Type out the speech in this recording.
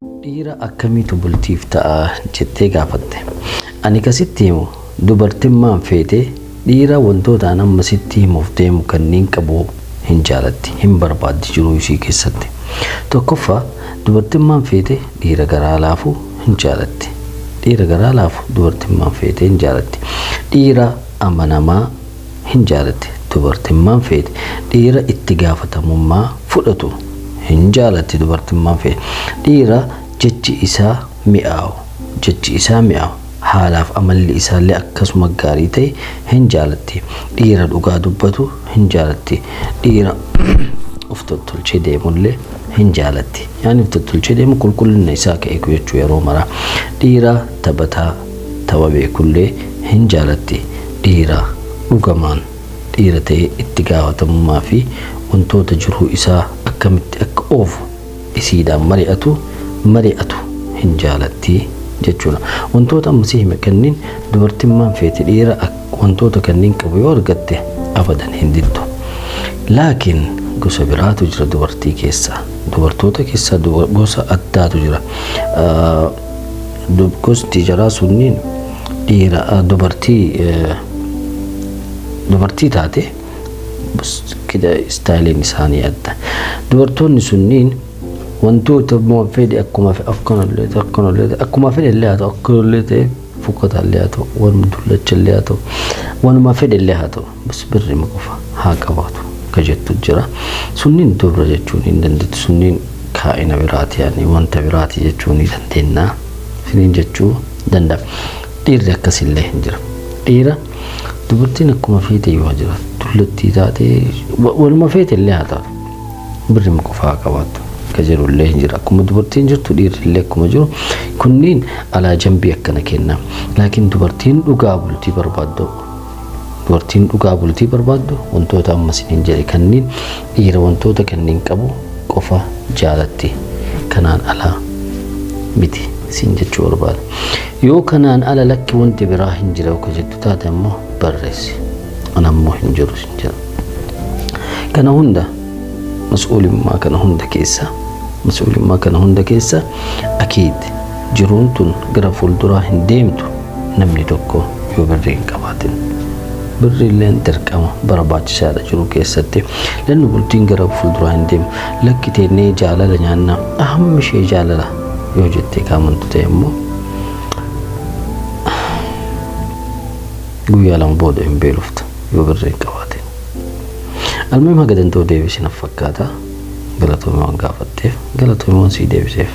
Dhiira akkamiitu bultiif ta'a jettee gaafatte. Ani kasitti himu dubartimmaan feete dhiira wantoota an amma sitti himuuf deemu kanneen qabu hin jaalatti, hin barbaaddi jiruu ishii keessatti. Tokkoffaa, dubartimmaan feete dhiira garaa laafu hin jaalatti. Dhiira garaa laafu dubartimmaan feete hin jaalatti. Dhiira amanamaa hin jaalatti. Dubartimmaan feete dhiira itti gaafatamummaa fudhatu hin jaalatti dubartimmaan feete. Dhiira jechi isaa mi'aawu, jechi isaa mi'aawu, haalaaf amalli isaallee akkasuma gaarii ta'e hin jaalatti. Dhiira dhugaa dubbatu hin jaalatti. Dhiira of tottolchee deemullee hin jaalatti. Yaani of tottolchee deemu qulqullina isaa ka eegu jechuu yeroo maraa. Dhiira taphataa tapha beekullee hin jaalatti. Dhiira dhugamaan dhiira ta'ee itti gaafatamummaa fi wantoota jiruu isaa akkamitti akka oofu isiidhaan mari'atu hin jaalatti jechuudha. Wantoota amma si hime kanneen dubartimmaan feete dhiira wantoota kanneen qabu yoo argatte abadan hin diddu. Laakiin gosa biraatu jira dubartii keessa. Dubartoota keessa gosa addaatu jira. Gosti jaraa sunniin dhiira dubartii taate istaayiliin isaanii adda. Dubartoonni sunniin wantoota fedhe akkuma akkanallee ta'e akkanallee ta'e akkuma fedhe illee haa ta'u akkanallee ta'e fukkataa illee haa ta'u wanuma dullacha illee haa ta'u wanuma fedhe illee haa ta'u bas birrima qofa haa qabaatu ka jettu jira. Sunniin dubra jechuun hin dandeettu, sunniin kaa'ina biraati, yaani wanta biraati jechuu ni dandeenya. Siniin jechuu danda'a. Dhiirri akkasillee hin jira. Dhiira dubartiin akkuma feete yoo jiraattu dullattii taatee waluma feete illee haa taatu birrima qofa haa qabaattu ka jedhu illee hin jira. Akkuma dubartiin jirtu dhiirri illee akkuma jiru kunniin alaa jambii akkana kenna. Laakiin dubartiin dhugaa bultii barbaaddu, dubartiin dhugaa bultii barbaaddu wantoota amma isiniin jedhe kanneen dhiira wantoota kanneen qabu qofa jaalatti, kanaan alaa miti siin jechuu barbaada. Yoo kanaan ala lakki wanti biraa hin jira akka jettu taate ammoo barreessi. Ana ammoo hin jiru sin jedha. Kana hunda mas'uulummaa kana hunda keessa, mas'uulummaa kana hunda keessa akiid jiruun tun gara fuulduraa hin deemtu namni tokko yoo birrii hin qabaatin. Birri illeen dirqama barbaachisaadha jiru keessatti. Lanni bultiin gara fuulduraa hin deemu. Lakki teennee jaalala nyaannaa ahammi ishee jaalala yoo jettee kaamantu ta'e immoo guyyaa lama booda hin beelofta yoo birrii hin qabaatin. Almuhim haga danda'u deebisi naf fakkaata. Galatoomii waan gaafatteef, galatoomii waan sii deebiseef.